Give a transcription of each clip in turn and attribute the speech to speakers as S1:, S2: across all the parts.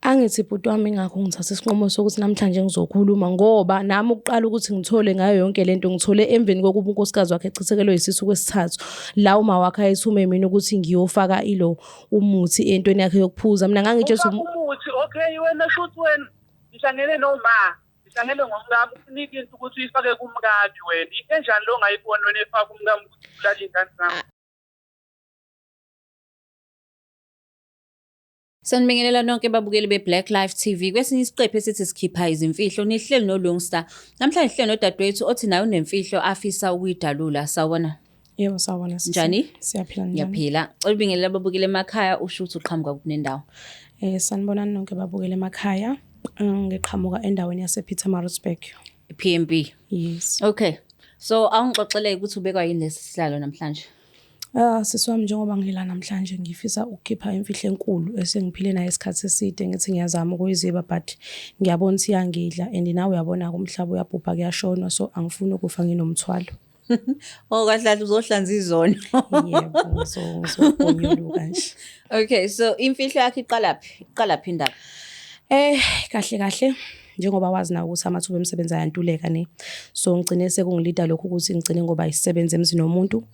S1: Angithi bhuti wami ingakho ngithatha isinqumo sokuthi namhlanje ngizokhuluma ngoba nami ukuqala ukuthi ngithole ngayo yonke lento ngithole emveni kokuba unkosikazi wakhe echithekelwe yisisu kwesithathu la uma wakhe ayethume mina ukuthi ngiyofaka ilo umuthi entweni yakhe yokuphuza mina ngangitshela
S2: ukuthi umuthi okay wena shuthi wena ngihlangene noma ngihlangene ngomkami usinike into ukuthi uyifake kumkami wena enjani lo ongayiboni wena efaka umkami ukuthi ulale ingane zami.
S3: Sanibingelela nonke babukeli be-Black Life TV. Kwesinye isiqephu esithi sikhipha izimfihlo nihleli noLungstar. Namhlanje sihleli nodadewethu othi naye unemfihlo afisa ukuyidalula. Sawubona.
S1: Yebo sawubona sisi.
S3: Njani?
S1: Siyaphila njani?
S3: Ngiyaphila. Cela ubingelele ababukeli emakhaya usho ukuthi uqhamuka kuphi nendawo.
S1: Eh sanibonani nonke babukeli emakhaya. Ngiqhamuka endaweni yase Pietermaritzburg.
S3: PMB.
S1: Yes.
S3: Okay. So awungixoxeleke ukuthi ubekwa yini lesi sihlalo namhlanje?
S1: Ah sisi wami njengoba ngila namhlanje ngifisa ukukhipha imfihlo enkulu esengiphile nayo isikhathi eside ngithi ngiyazama ukuyiziba but ngiyabona ukuthi iyangidla and nawe uyabona-ke umhlaba uyabhubha kuyashonwa so angifuni ukufa nginomthwalo.
S3: Oh kahle kahle uzohlanza izono.
S1: Yebo so ngizogonyuluka nje.
S3: Okay so imfihlo yakho iqalaphi? Iqalaphi indaba?
S1: Eh kahle kahle njengoba wazi nawe ukuthi amathuba emisebenzi ayantuleka ne. So ngigcine sekungilida lokhu ukuthi ngigcine ngoba isisebenzi emzini womuntu.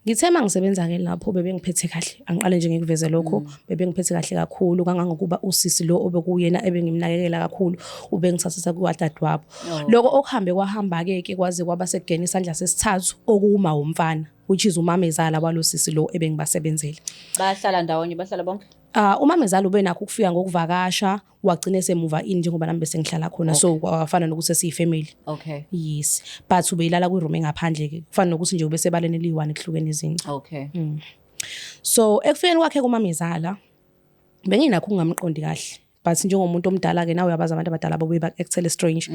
S1: Ngithe mangisebenza ke lapho bebengiphethe kahle. Angiqale nje ngikuveze lokho bebengiphethe kahle kakhulu kangangokuba usisi lo obekuyena ebengimnakekela kakhulu ubengithathisa kwadadewabo.
S3: Oh.
S1: Lokho okuhambe kwahamba ke ke kwaze kwaba sekungena isandla sesithathu okuwuma womfana which is umamezala walosisi lo ebengibasebenzela.
S3: Bahlala ndawonye bahlala bonke?
S1: Ah umamezala ubenakho ukufika ngokuvakasha wagcina esemuva in njengoba nami bese ngihlala khona so kwafana nokuthi sesiyifamily.
S3: Okay.
S1: Yes but ubeyilala kwi room engaphandle ke kufana nokuthi nje ubesebaleni eliyi-one kuhlukene izinto.
S3: Okay.
S1: So ekufikeni kwakhe kumamezala benginakho ukungamqondi kahle but njengomuntu omdala ke nawe uyabazi abantu abadala babuye bakuactele strange.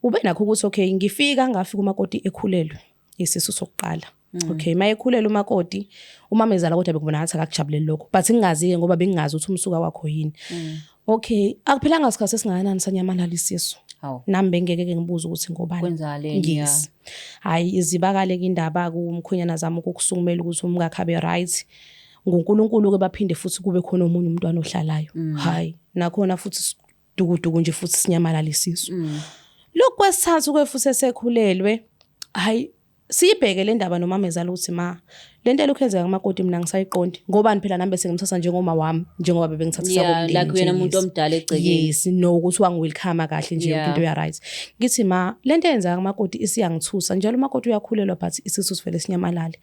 S1: Ube nakho ukuthi okay ngifika ngafika umakoti ekhulelwe isisu sokuqala. Okay mayekhulelwe umakoti umamezala kodwa bekubona ngathi akakujabuleli lokho but ngingazi ke ngoba bengingazi ukuthi umsuka wakho yini. Okay akuphelanga sikhathi esingakanani sanyamalala isisu.
S3: Hawu.
S1: Nami bengeke ke ngibuze ukuthi ngobani.
S3: Kwenzakaleni, ya.
S1: Yes. Hayi izibakale ke indaba kumkhwenyana zami ukukusukumela ukuthi umkakhe abe right. NguNkulunkulu ke baphinde futhi kube khona omunye umntwana ohlalayo. Hayi nakhona futhi dukuduku nje futhi sinyamalala isisu. Lokhu kwesithathu ke futhi esekhulelwe hayi siyibheke le ndaba nomamezala ukuthi ma lento elokhu yenzeka kumakoti mina ngisayiqondi ngobani phela nami bese ngimthatha njengoma wami njengoba bebengithathisa
S3: Yeah,
S1: komndeni
S3: like uyena
S1: nje,
S3: umuntu
S1: yes.
S3: omdala egcekeni.
S1: Yes no ukuthi wangiwelcome kahle nje yonke into ya right ngithi ma lento eyenzeka kumakoti isiyangithusa njalo umakoti uyakhulelwa but isisu sivele sinyamalale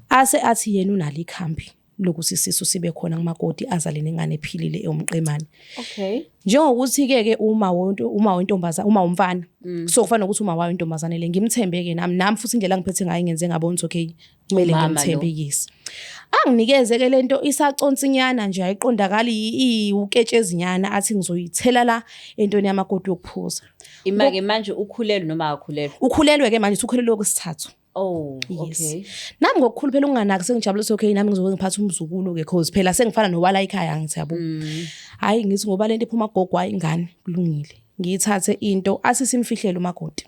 S1: ase athi yena unalo ikhambi lokuthi isisu sibe khona kumakoti azale nengane ephilile ewumqemane.
S3: Okay.
S1: Njengokuthi ke ke uma wonto uma wentombazana uma umfana so kufana nokuthi uma wayo intombazane le ngimthembe ke nami nami futhi indlela angiphethe ngayo ngenze ngabona ukuthi okay kumele
S3: Umama lo.
S1: ngimthembe yes. Anginikeze ke lento isaconsinyana nje ayiqondakali iwuketshezinyana athi ngizoyithela la entweni yamakoti yokuphuza.
S3: Imake manje ukhulelwe noma akakhulelwe?
S1: Ukhulelwe ke manje ukhulelwe okwesithathu.
S3: Oh,
S1: Yes.
S3: okay.
S1: Nami ngokukhulu phela unganaki sengijabule ukuthi okay nami ngizobe ngiphatha umzukulu ke cause phela sengifana nowala ekhaya ngithi yabo. Hayi ngithi ngoba lento iphuma gogo hayi ingane kulungile. Ngiyithathe into athi simfihlele umakoti.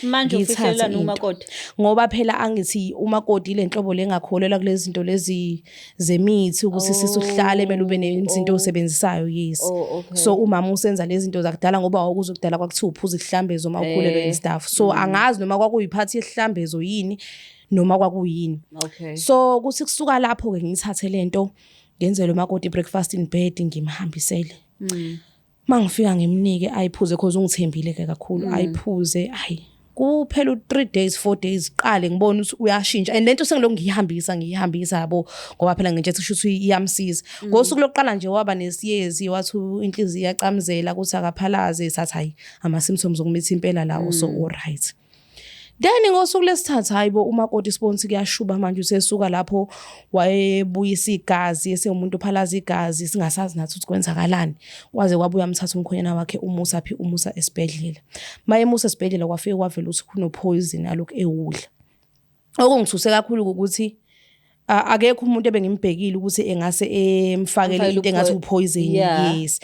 S3: Manje
S1: Ngiyithathe
S3: ufihlelelani
S1: into.
S3: umakoti?
S1: Ngoba phela angithi umakoti lenhlobo lengakholelwa kulezi zinto lezi zemithi ukuthi isisu sihlale kumele ube nezinto osebenzisayo yes.
S3: Oh, okay.
S1: So umama usenza lezi zinto zakudala ngoba wawukuze kudala kwakuthiwa uphuza isihlambezo uma ukhulelwe and stuff. So angazi noma kwakuyiphathi yesihlambezo yini noma kwakuyini.
S3: Okay.
S1: So kuthi kusuka lapho ke ngithathe lento ngenzele umakoti breakfast in bed ngimhambisele. Mangifika ngimnike ayiphuze cause ungithembile ke kakhulu ayiphuze ayi kuphela u3 days 4 days qale ngibona ukuthi uyashintsha and lento sengilokhu ngiyihambisa ngiyihambisa yabo ngoba phela ngitshe ukuthi ukuthi iyamsiza ngosuku lokuqala nje waba nesiyezi wathi inhliziyo iyacamzela ukuthi akaphalaze sathi hayi ama symptoms okumitha impela lawo so all right. Then ngosuku lesithathu hayibo umakoti sibona ukuthi kuyashuba manje usesuka lapho wayebuyisa igazi esewumuntu ophalaza igazi singasazi nathi ukuthi kwenzakalani kwaze kwabuya amthatha umkhwenyana wakhe umusa phi umusa esibhedlela mayemusa esibhedlela kwafike kwavela ukuthi kuno poison alokhu ewudla okungithuse kakhulu ukuthi akekho umuntu ebengimbhekile ukuthi engase emfakele
S3: Amfakele
S1: into engathi upoison
S3: Yeah.
S1: yes.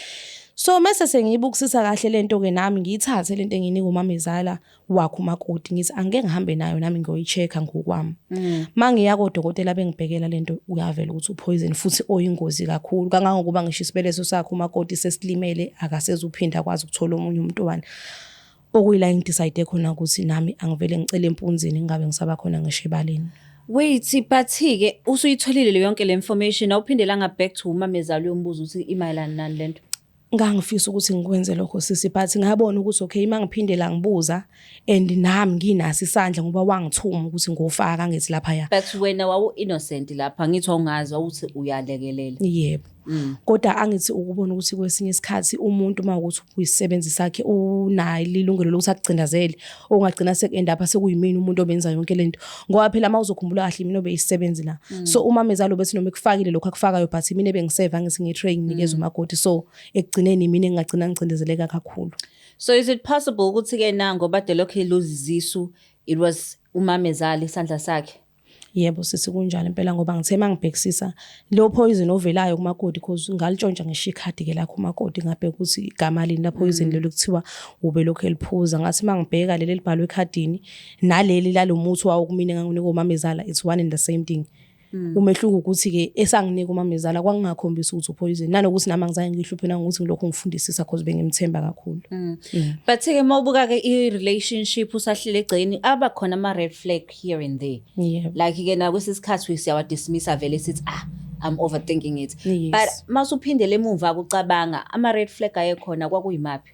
S1: So mase sengiyibukisisa kahle lento ke, nami ngiyithathe lento engiyinika umamezala wakhe umakoti, ngithi angeke ngihambe nayo nami ngiyoyi-check-a ngokwami. Mangiya kodokotela bengibhekela lento, uyavela ukuthi upoison futhi oyingozi kakhulu, kangangokuba ngisho isibeletho sakhe umakoti sesilimele, akasezuphinda akwazi ukuthola omunye umntwana. Okuyila engidecide khona ukuthi nami angivele ngicele empunzini, ngingabe ngisaba khona ngisho ebaleni.
S3: Wait, but-ke usuyitholile le yonke le information, awuphindelanga back to umamezala uyombuza ukuthi imayelana nani lento?
S1: Ngangifisa ukuthi ngikwenze lokho sisi, but ngabona ukuthi okay, uma ngiphindela ngibuza and nami nginaso isandla ngoba wangithuma ukuthi ngofaka ngithi laphaya.
S3: But wena wawu-innocent lapha, ngithi wawungazi, wawuthi uyalekelela.
S1: Yebo. Kodwa angithi ukubona ukuthi kwesinye isikhathi umuntu uma ukuthi uyisisebenzi sakhe unayo ilungelo lokuthi akucindazele, ongagcina seku-end up sekuyimina umuntu obenza yonke lento, ngoba phela uma uzokhumbula kahle mina obeyisisebenzi la. So umamezala bethi noma ekufakile lokho akufakayo, but mina ebengiseva ngithi ngi-tray nginikeza umakoti, so ekugcineni mina engingagcina ngicindezeleka kakhulu.
S3: So is it possible ukuthi-ke na ngoba de lokhu eluza izisu, it was umamezala, isandla sakhe?
S1: Yebo sisi, kunjalo impela, ngoba ngithe mangibhekisisa lo poison ovelayo kumakoti, cause ngalitshontsha ngisho ikhadi-ke lakho umakoti, ngabheka ukuthi igama lini la poison lelo kuthiwa ube lokhu eliphuza. Ngathi mangibheka leli elibhalwe ekhadini naleli lalo muthi wawo kumina enganginika umamezala, it's one and the same thing. Umehluko ukuthi-ke esanginika umamezala kwakungakhombisi ukuthi upoison, nanokuthi nami angizange ngihluphe nangokuthi ngilokhu ngifundisisa, cause bengimthemba kakhulu.
S3: But-ke uma ubuka-ke i-relationship usahlele egcekeni, abakhona ama-red flag here and there. Like-ke nakwesinye isikhathi siyawadismissa vele, sithi, "Ah, I'm overthinking it." But masuphindele emuva kucabanga, ama-red flag ayekhona kwakuyimaphi?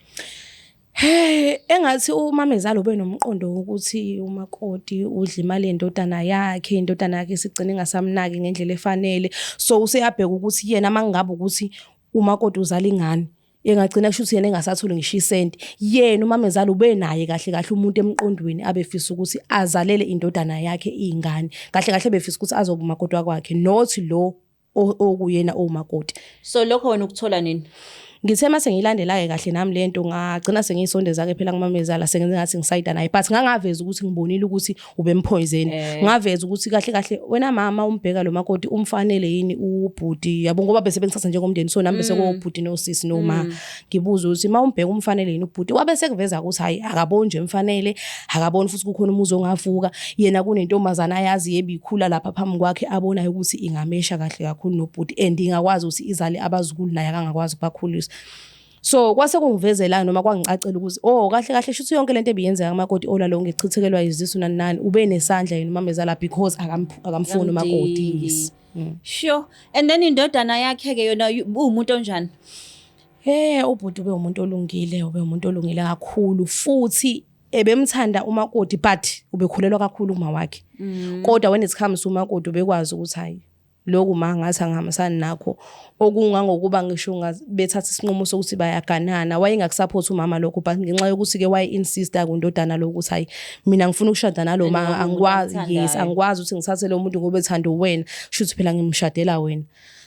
S1: Hey, engathi umamezala ube nomqondo wokuthi umakoti udla imali yendodana yakhe, indodana yakhe isigcina ingasamnaki ngendlela efanele. So useyabheka ukuthi yena mangabe ukuthi umakoti uzala ingane, engagcina kusho ukuthi yena engasatholi ngisho isenti. Yena umamezala ube naye kahle kahle umuntu emqondweni abefisa ukuthi azalele indodana yakhe iy'ngane. Kahle kahle befisa ukuthi azoba umakoti wakwakhe, not lo okuyena owumakoti.
S3: So lokho wena ukuthola nini?
S1: Ngithe mase ngiyilandela-ke kahle nami lento, ngagcina sengiyisondeza-ke phela kumamezala, sengenze ngathi ngisayida naye, but ngangaveza ukuthi ngibonile ukuthi ubemphoyizeni. Ngaveza ukuthi kahle kahle wena mama umbheka lo makoti umfanele yini ubhuti, yabo, ngoba bese bengithatha njengomndeni, so nami bese kowubhuti nosisi noma. Ngibuza ukuthi uma umbheka umfanele yini ubhuti, wabe sekuveza ukuthi hayi, akaboni nje emfanele, akaboni futhi kukhona umuzi ongavuka. Yena kunentombazana ayazi ebikhula lapha phambi kwakhe, abonayo ukuthi ingamesha kahle kakhulu nobhuti and ingakwazi ukuthi izale abazukulu, naye akangakwazi ukubakhulisa. So kwase kungivezela noma kwangicacela ukuthi oh, kahle kahle shuthi yonke lento ebiyenzeka kumakoti olalo ngichithekelwa izisu nani nani, ube nesandla yena umamezala because akamfuni umakoti. Yes.
S3: Sure. And then indodana yakhe-ke yona uwumuntu onjani?
S1: Ubhuti ube umuntu olungile, ube umuntu olungile kakhulu futhi ebemthanda umakoti, but ubekhulelwa kakhulu uma wakhe. Kodwa when it comes to umakoti ubekwazi ukuthi hayi, lokhu ma ngathi angihambisani nakho, okungangokuba ngisho bethatha isinqumo sokuthi bayaganana, wayengakusupport umama lokho, but ngenxa yokuthi-ke waye-insista kundodana lokhu ukuthi hayi, mina ngifuna ukushada nalo ma, angikwazi, yes, angikwazi ukuthi ngithathe lo muntu ngoba ethanda wena, kusho ukuthi phela ngimshadela wena.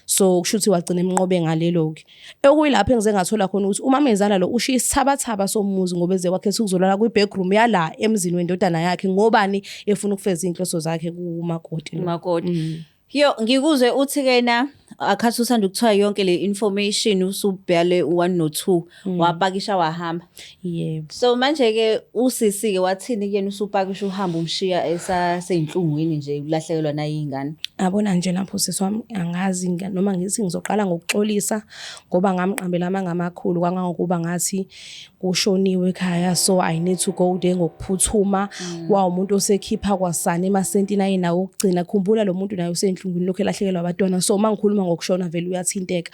S1: So kusho ukuthi wagcina emnqobe ngalelo-ke, okuyilapho engize ngathola khona ukuthi umamezala lo ushiya isithabathaba somuzi, ngoba eze wakhetha ukuzolala kwi-backroom yala emzini wendodana yakhe, ngobani efuna ukufeza iy'nhloso zakhe kumakoti lo.
S3: Umakoti. Yo, ngikuzwe uthi-ke na akhathi usanda ukuthola yonke le information, usubhale u-1 no-2, wapakisha wahamba.
S1: Yebo.
S3: So manje-ke usisi-ke wathini kuyena usupakisha uhamba umshiya esaseyinhlungwini nje ulahlekelwa nayiy'ngane?
S1: Yabona nje lapho sisi wami, angazi noma ngithi ngizoqala ngokuxolisa, ngoba ngamqambela amanga amakhulu kangangokuba ngathi kushoniwe ekhaya, so I need to go there ngokuphuthuma. Wawumuntu osekhipha kwasana emasentini ayenawo okugcina. Khumbula lo muntu naye usenhlungwini lokhu elahlekelwa abantwana, so uma ngikhuluma ngokushona vele uyathinteka.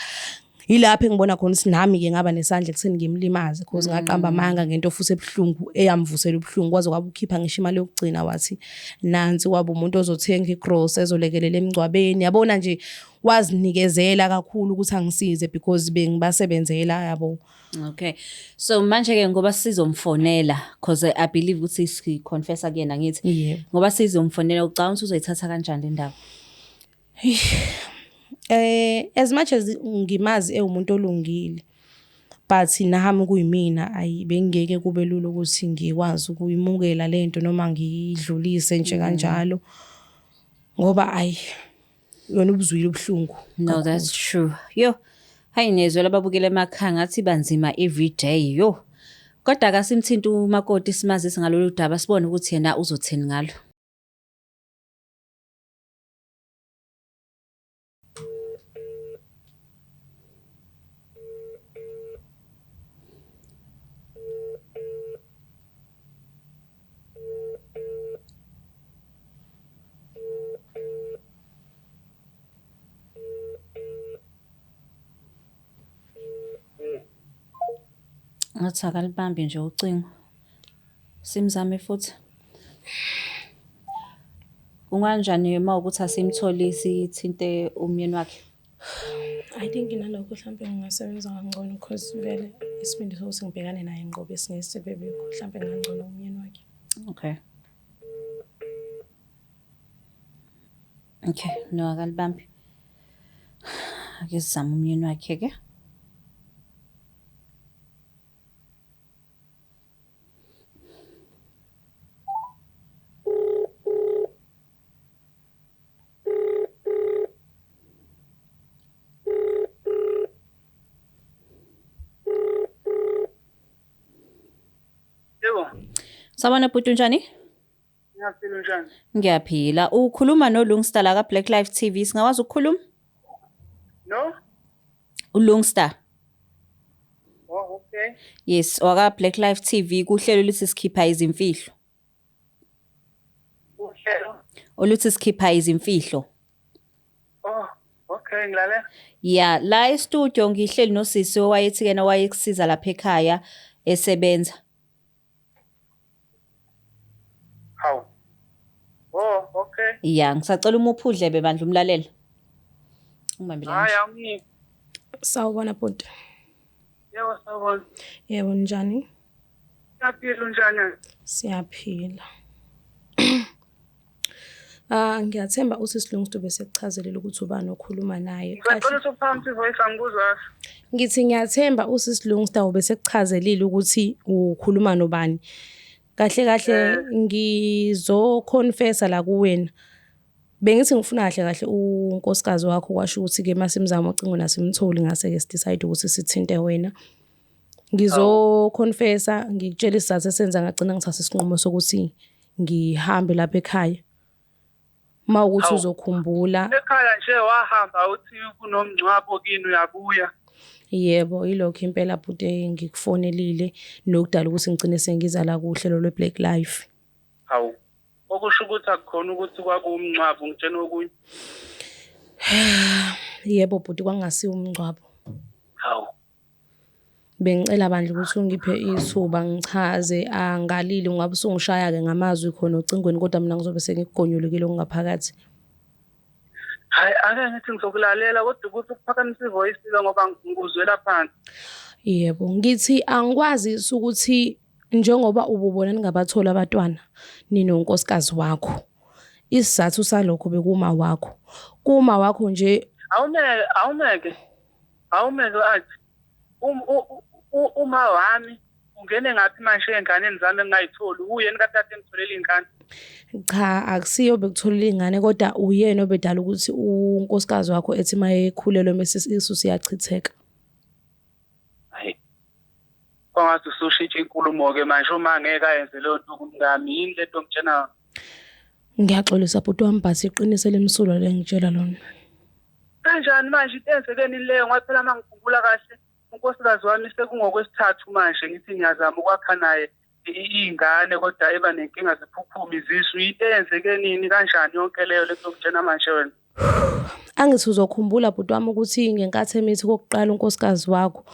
S1: Yilapho engibona khona ukuthi nami-ke ngaba nesandla ekutheni ngimlimaze, cause ngaqamba amanga ngento futhi ebuhlungu eyamvusela ubuhlungu, kwaze kwaba ukhipha ngisho imali yokugcina, wathi nansi, kwaba umuntu ozothenga igrosa ezolekelela emngcwabeni. Yabona nje, wazinikezela kakhulu ukuthi angisize because bengibasebenzela, yabo.
S3: Okay. So manje-ke ngoba sizomfonela, cause I believe ukuthi siconfessa kuyena, ngithi.
S1: Yebo.
S3: Ngoba sizomfonela, ucabanga ukuthi uzoyithatha kanjani le ndaba?
S1: As much as ngimazi ewumuntu olungile, but nami kuyimina ayi, bengeke kube lula ukuthi ngikwazi ukuyimukela lento noma ngiyidlulise nje kanjalo, ngoba ayi, yona ubuzwile ubuhlungu.
S3: No, that's true. Yo. Hayi niyezwela ababukela emakhaya ngathi banzima everyday yo. Kodwa akasimthinti umakoti simazise ngalolu daba sibone ukuthi yena uzothini ngalo. Ngathi akalibambi nje ucingo. Simzame futhi. Kunganjani uma ukuthi asimtholi sithinte umyeni wakhe?
S1: I think nalokho mhlawumbe ngingasebenza kangcono because vele isibindi sokuthi ngibhekane naye ngqo besingeke sibebekho mhlawumbe ngangcono umyeni wakhe.
S3: Okay. Okay, no akalibambi. Ake sizame umyeni wakhe ke.
S2: Yebo.
S3: Sawubona bhuti unjani?
S2: Ngiyaphila unjani?
S3: Ngiyaphila. Ukhuluma noLungstar la ka-Black Life TV. Singakwazi ukukhuluma?
S2: No?
S3: ULungstar.
S2: Oh, okay.
S3: Yes, waka Black Life TV kuhlelo luthi sikhipha izimfihlo.
S2: Uhlelo.
S3: Oluthi sikhipha izimfihlo.
S2: Oh, okay, ngilalela.
S3: Ya, la e-studio ngihleli nosisi owayethi kena wayekusiza lapha ekhaya esebenza.
S2: Hawu. Oh, okay.
S3: Ya, ngisacela uma uphudlebe bandla umlalela. Ungibambele
S2: Hayi,
S3: nje.
S2: awungiphi.
S1: Sawubona bhuti.
S2: Yebo, sawubona.
S1: Yebo njani?
S2: Ngiyaphila unjani?
S1: Siyaphila. Ah ngiyathemba usisi Lungster besekuchazelile ukuthi ubani okhuluma naye.
S2: Ngicela
S1: Kahle.
S2: ukuthi uphakamisa ivoice angikuzwa.
S1: Ngithi ngiyathemba usisi Lungster ubesekuchazelile ukuthi ukhuluma nobani. Kahle kahle ngizoconfessa la kuwena. Bengithi ngifuna kahle kahle unkosikazi wakho kwasho ukuthi ke masimzama ucingo nasimtholi ngase ke sidecide ukuthi sithinte wena. Ngizoconfessa ngikutshela isizathu esenza ngagcina ngithatha isinqumo sokuthi ngihambe lapha ekhaya. Uma ukuthi
S2: Hawu.
S1: uzokhumbula
S2: Ekhaya nje wahamba uthi kunomngcwabo kini uyabuya.
S1: Yebo, yilokho impela bhuti ngikufonelile nokudala ukuthi ngigcine sengiza la kuhlelo lwe-Black Life.
S2: Hawu. Okusho ukuthi akukhona ukuthi kwakuwumngcwabo ngitshena okunye.
S1: Yebo bhuti kwangasiwo umngcwabo.
S2: Hawu.
S1: Bengicela bandla ukuthi ungiphe ithuba ngichaze angalili ungabe usungishaya-ke ngamazwi khona ocingweni kodwa mina ngizobe sengikugonyulukile okungaphakathi.
S2: Hayi, ake ngithi ngizokulalela kodwa ukuthi ukuphakamisa ivoice lo ngoba ngikuzwela phansi.
S1: Yebo, ngithi angikwazi ukuthi njengoba ububona ningabatholi abantwana ninonkosikazi wakho. Isizathu salokho bekuma wakho. Kuma wakho nje
S2: Awumeke, awumeke. Awumeke athi uma wami ungene ngaphi manje ey'nganeni zami engingayitholi uyena katata engitholele iy'ngane.
S1: Cha, akusiyo bekutholela iy'ngane kodwa uyena obedala ukuthi unkosikazi wakho ethi uma ekhulelwe mese isisu siyachitheka.
S2: Hayi. Kwangathi usushintsha inkulumo-ke manje uma ngeke ayenze leyo nto kumngami yini le nto ngitshena yona?
S1: Ngiyaxolisa bhuti wami but iqiniso elimsulwa le ngitshela lona.
S2: Kanjani manje into eyenzeke nini leyo ngoba phela uma ngikhumbula kahle unkosikazi wami sekungokwesithathu manje ngithi ngiyazama ukwakha naye iy'ngane kodwa eba nenkinga ziphuphume izisu. Into eyenzeke nini kanjani yonke leyo lento ngitshena manje wena?
S1: Angithi uzokhumbula bhuti wami ukuthi ngenkathi emithi kokuqala unkosikazi wakho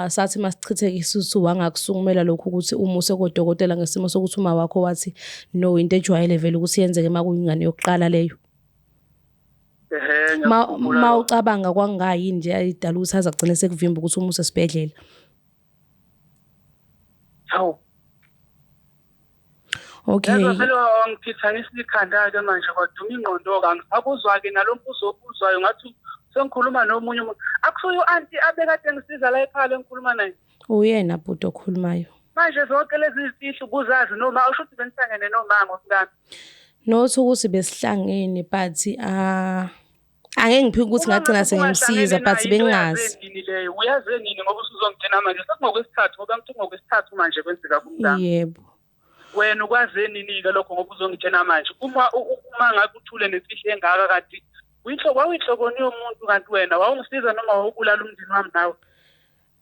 S1: sathi masichitheke isisu wangakusukumela lokhu ukuthi umuse kodokotela ngesimo sokuthi uma wakho wathi no into ejwayele vele ukuthi yenzeke uma kuyingane yokuqala leyo.
S2: Ehhe,
S1: Ma
S2: ngiyakukhumbula
S1: ma
S2: lokho.
S1: ucabanga kwangayini nje ayidala ukuthi aze agcine sekuvimba ukuthi umuse esibhedlela.
S2: Hawu.
S1: Okay.
S2: Yazi vele wangiphithanisa ikhanda-ke manje kwaduma ingqondo-ke angisakuzwa-ke nalo mbuzo obuzwayo ngathi sengikhuluma nomunye umuntu. Akusuye u-anti abekade ngisiza la ekhaya lengikhuluma naye.
S1: Uyena bhuti okhulumayo.
S2: Manje zonke lezi zimfihlo ubuzazi noma usho ukuthi benihlangene noma ngomkami.
S1: Not ukuthi besihlangene but Angeke ngiphike ukuthi
S2: Uma
S1: ngagcina
S2: ngabe
S1: sengimsiza
S2: ungahlangene
S1: but
S2: naye into
S1: bengingazi.
S2: uyaze nini leyo? Uyaze nini ngoba usuzongitshena manje sekungokwesithathu ngoba ngithi kungokwesithathu manje kwenzeka kumngani.
S1: Yebo.
S2: Wena ukwaze nini-ke lokho ngoba uzongitshena manje uma uma ngabe uthule nemfihlo engaka kanti uyinhloko wawuyinhlokoni yomuntu kanti wena wawungisiza noma wawubulala umndeni wami nawe.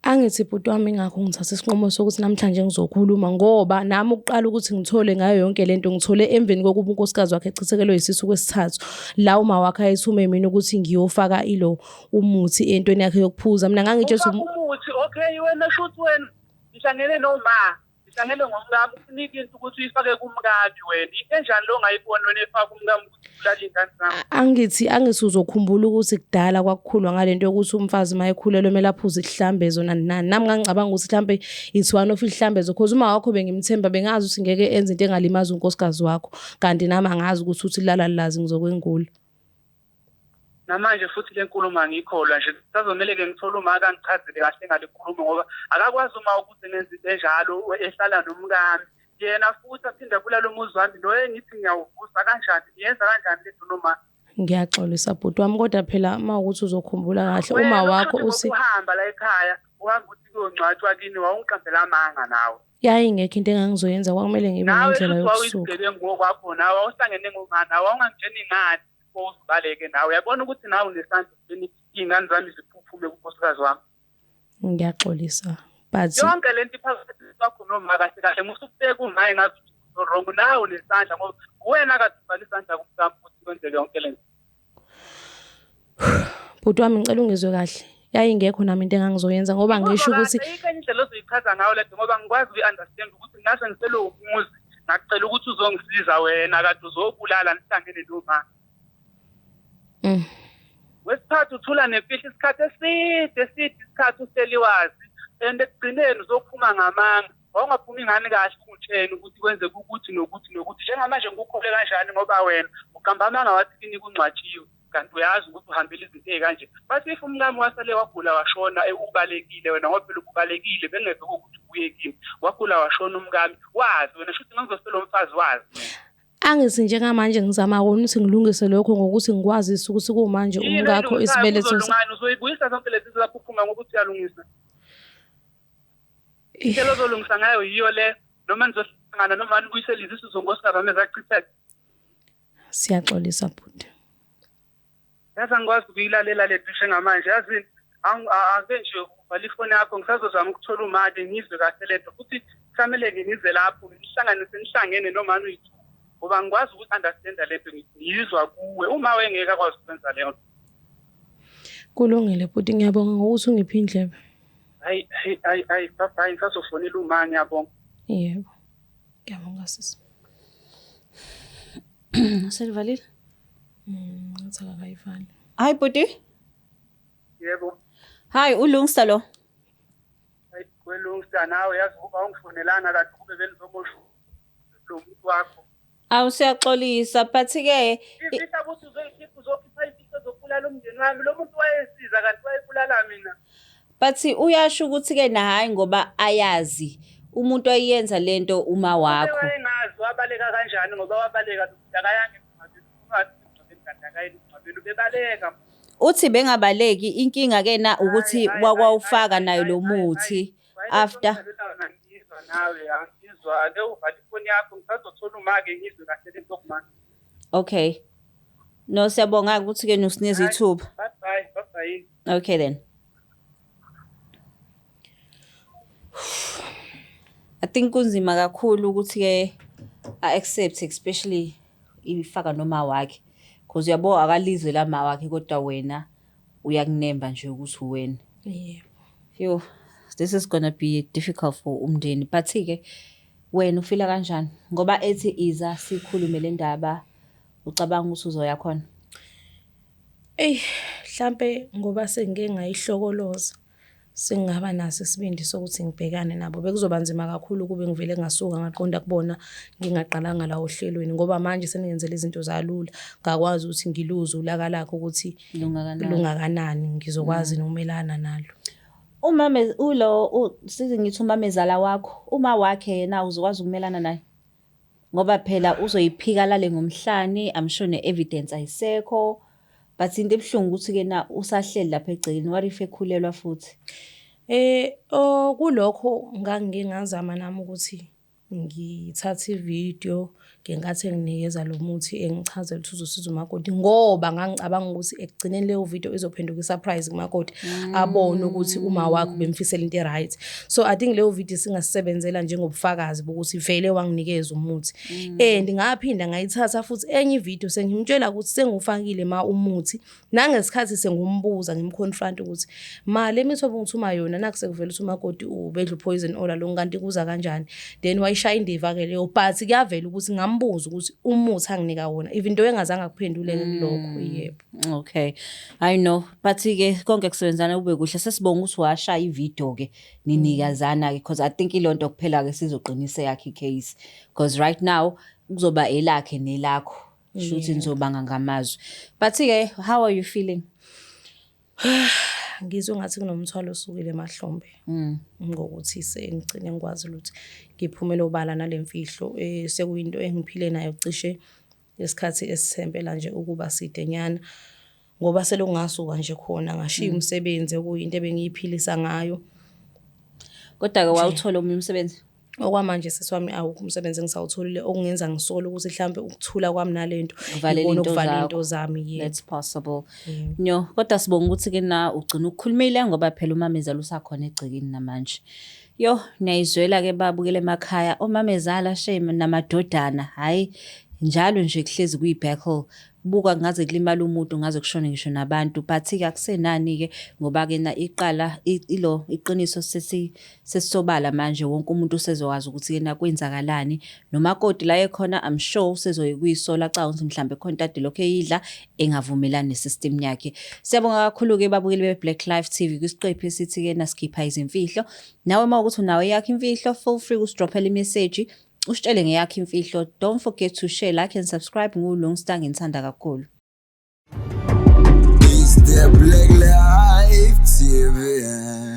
S1: Angithi bhuti wami ingakho ngithatha isinqumo sokuthi namhlanje ngizokhuluma ngoba nami ukuqala ukuthi ngithole ngayo yonke lento ngithole emveni kokuba unkosikazi wakhe echithekelwe yisisu kwesithathu la uma wakhe ayethume mina ukuthi ngiyofaka ilo umuthi entweni yakhe yokuphuza mina ngangitshela
S2: Ufaka umuthi okay wena shuthi wena ngihlangene noma ngihlangene ngomkami ufunike into ukuthi uyifake kumkami wena into enjani lo ongayiboni wena efaka umkami ukuthi ubulale iy'ngane zami.
S1: Angithi angithi uzokhumbula ukuthi kudala kwakukhulwa ngalento yokuthi umfazi uma ekhulelwe kumele aphuze isihlambezo nani nani. Nami ngangicabanga ukuthi mhlampe it's one of ihlambezo cause uma wakho bengimthemba bengazi ukuthi ngeke enze into engalimaza unkosikazi wakho. Kanti nami angazi ukuthi uthi lala lilazi ngizokwengula.
S2: Namanje futhi le nkulumo angiyikholwa nje kusazomele-ke ngithole uma akangichazele kahle ngale nkulumo ngoba akakwazi uma ukuthi ngenza into enjalo ehlala nomkami yena futhi aphinde abulale umuzi wami lo engithi ngiyawuvusa kanjani ngiyenza kanjani lento noma.
S1: Ngiyaxolisa bhuti wami kodwa phela uma ukuthi uzokhumbula kahle uma wakho uthi
S2: uhamba la ekhaya uhamba uthi kuyongcwatshwa kini wawungiqambela amanga nawe.
S1: Yayingekho into engangizoyenza kwakumele ngibe nendlela yokusuka.
S2: Nawe futhi wawuyisigebengu ngokwakho nawe wawuhlangene ngomama nawe wawungangitsheni ngani uzibaleke nawe uyabona ukuthi nawe unesandla ekubeni iy'ngane zami ziphuphume kunkosikazi wami.
S1: Ngiyaxolisa but
S2: yonke lento iphakathi kwakho noma kahle kahle musukubeka uma engathi wrong nawe unesandla ngoba wena kade ubhala isandla kumntwana ukuthi kwenzeke yonke lento.
S1: Bhuti wami ngicela ungizwe kahle. Yayingekho nami into engangizoyenza ngoba ngisho ukuthi
S2: ayikho enye indlela ozoyichaza ngayo lento ngoba ngikwazi ukuyi-understand ukuthi ngase ngisele umuzi ngakucela ukuthi uzongisiza wena kade uzobulala nihlangene noma. Wesithathu uthula nemfihlo isikhathi eside eside isikhathi uhleli wazi and ekugcineni uzophuma ngamanga. Wawungaphumi ngani kahle ungitshene ukuthi kwenzeka ukuthi nokuthi nokuthi njengamanje ngikukhole kanjani ngoba wena uqamba amanga wathi kini kungcwatshiwe kanti uyazi ukuthi uhambile izinto ey'kanje. But if umkami wasale wagula washona ubalekile wena ngoba phela ubalekile bengeve ukuthi ubuye kimi wagula washona umkami wazi wena shuthi ngangizosela umfazi wazi.
S1: Angithi njengamanje ngizama kona ukuthi ngilungise lokho ngokuthi ngikwazise ukuthi kumanje umkakho isibeletho
S2: uzoyibuyisa zonke lezi zaphuphuma ngokuthi uyalungisa. Indlela ozolungisa ngayo yiyo le noma nizohlangana noma nibuyisele izisu zonkosikazi wami ezachitheka.
S1: Siyaxolisa bhuti.
S2: Yazi angikwazi ukuyilalela le nto njengamanje yazi ake nje uvala ifoni yakho ngisazozama ukuthola umali ngizwe kahle le nto futhi kusamele-ke ngize lapho nihlanganise nihlangene noma nuyithu ngoba ngikwazi ukuthi-understanda le nto ngiyizwa kuwe uma wengeke akwazi ukwenza leyo nto.
S1: Kulungile bhuti ngiyabonga ngokuthi ungiphe indlebe.
S2: Hayi hayi hayi hayi bye bye ngisazofonela uma ngiyabonga.
S1: Yebo. Ngiyabonga sisi.
S3: Selivalile?
S1: Ngathi akakayivali.
S3: Hayi bhuti.
S2: Yebo.
S3: Hayi ulungisa lo.
S2: Hayi welungisa nawe yazi ukuba ungifonelana kade kube benizomosha lo muntu wakho.
S3: Awu siyaxolisa but ke
S2: ifisa ukuthi uzoyikhipha uzokhipha imfihlo zokubulala umndeni wami lo muntu wayesiza kanti wayebulala mina.
S3: But uyasho ukuthi ke na hayi ngoba ayazi umuntu ayenza lento uma wakho.
S2: Wayengazi wabaleka kanjani ngoba wabaleka akayange emngcwabeni ubebaleka.
S3: Uthi bengabaleki inkinga ke na ukuthi wakwawufaka nayo lo muthi after
S2: ngizwa nawe angizwa ake uvale ifoni yakho ngisazothola uma-ke ngizwe kahle lento kumanje.
S3: Okay. No siyabonga ukuthi ke nusinikeza ithuba.
S2: Bye bye, bye bye.
S3: Okay then. I think kunzima kakhulu ukuthi ke a-accept especially ifaka noma wakhe because uyabo akalizwe la ma wakhe kodwa wena uyakunemba nje ukuthi wena.
S1: Yebo.
S3: Yo, this is gonna be difficult for umndeni but ke wena ufila kanjani ngoba ethi iza sikhulume le ndaba ucabanga ukuthi uzoya khona?
S1: Ey, mhlambe ngoba sengike ngayihlokoloza sengingaba naso isibindi sokuthi ngibhekane nabo. Bekuzoba nzima kakhulu kube ngivele ngasuka ngaqonda kubona ngingaqalanga la ohlelweni ngoba manje seningenzela izinto zalula ngakwazi ukuthi ngiluze ulaka lakho ukuthi lungakanani ngizokwazi nokumelana nalo.
S3: Umama ulo size ngithi umamezala wakho uma wakhe yena uzokwazi ukumelana naye ngoba phela uzoyiphika lale ngomhlane, I'm sure ne-evidence ayisekho. But into ebuhlungu ukuthi-ke na usahleli lapha egcekeni, what if ekhulelwa futhi?
S1: Oh, kulokho ngangike ngazama nami ukuthi ngithathe ividiyo ngenkathi enginikeza lo muthi, engichazela ukuthi uzosiza umakoti, ngoba ngangicabanga ukuthi ekugcineni leyo video izophenduka i-surprise kumakoti, abone ukuthi uma wakhe ubemfisela into e-right. So I think leyo video singasebenzela njengobufakazi bokuthi vele wanginikeza umuthi. And ngaphinda ngayithatha futhi enye ividiyo sengimtshela ukuthi sengiwufakile ma umuthi, nangesikhathi sengumbuza, ngimconfront ukuthi, "Ma, le mithi obungithuma yona, naku sekuvela ukuthi umakoti ubedla upoison all along, kanti kuza kanjani?" Then wayishaya indiva-ke leyo, but kuyavela ukuthi ngambuza ukuthi umuthi anginika wona, even though engazange akuphendule-ke kulokho, yebo.
S3: Okay, I know, but-ke konke kusebenzana kube kuhle. Sesibonga ukuthi washaya ividiyo-ke ninikazana-ke, because I think ilonto kuphela-ke sizoqinisa eyakhe i-case, because right now kuzoba elakhe nelakho, shuthi nizobanga ngamazwi. But-ke how are you feeling?
S1: Ngizwe ngathi kunomthwalo osukile emahlombe ngokuthi sengigcine ngikwazi ukuthi ngiphumele obala nale mfihlo, sekuyinto engiphile nayo cishe isikhathi esithempela nje ukuba sidenyana, ngoba selokhu ngasuka nje khona ngashiya umsebenzi okuyinto ebengiyiphilisa ngayo.
S3: Kodwa-ke wawuthola omunye umsebenzi?
S1: Okwamanje, sisi wami, awukho umsebenzi engisawutholile, okungenza ngisole ukuthi mhlampe ukuthula kwami nalento
S3: Uvalele
S1: ikona
S3: into
S1: okuvala
S3: zakho.
S1: into zami, yebo.
S3: That's possible. No, kodwa sibonga ukuthi-ke na ugcina ukukhulumile, ngoba phela umamezala usakhona egcekeni namanje. Yo, niyayizwela-ke babukele emakhaya, omamezala shame namadodana, hhayi, njalo nje kuhlezi kuyi-battle. Buka, ngaze kulimala umuntu, ngaze kushone ngisho nabantu, but-ke akusenani-ke, ngoba-ke na iqala ilo iqiniso sesisobala manje, wonke umuntu usezokwazi ukuthi-ke na kwenzakalani. Nomakoti la ekhona, I'm sure usezoye kuyisola, acabanga ukuthi mhlambe khona into ade lokhu eyidla engavumelani nesystem yakhe. Siyabonga kakhulu-ke babukeli be-Black Life TV kwisiqephu esithi-ke nasikhipha izimfihlo. Nawe uma ukuthi unawo eyakho imfihlo, feel free usidrophela imeseji, usitshele ngeyakho imfihlo. Don't forget to share, like and subscribe. NguLungstar, nginithanda kakhulu.
S4: It's the Black Life TV.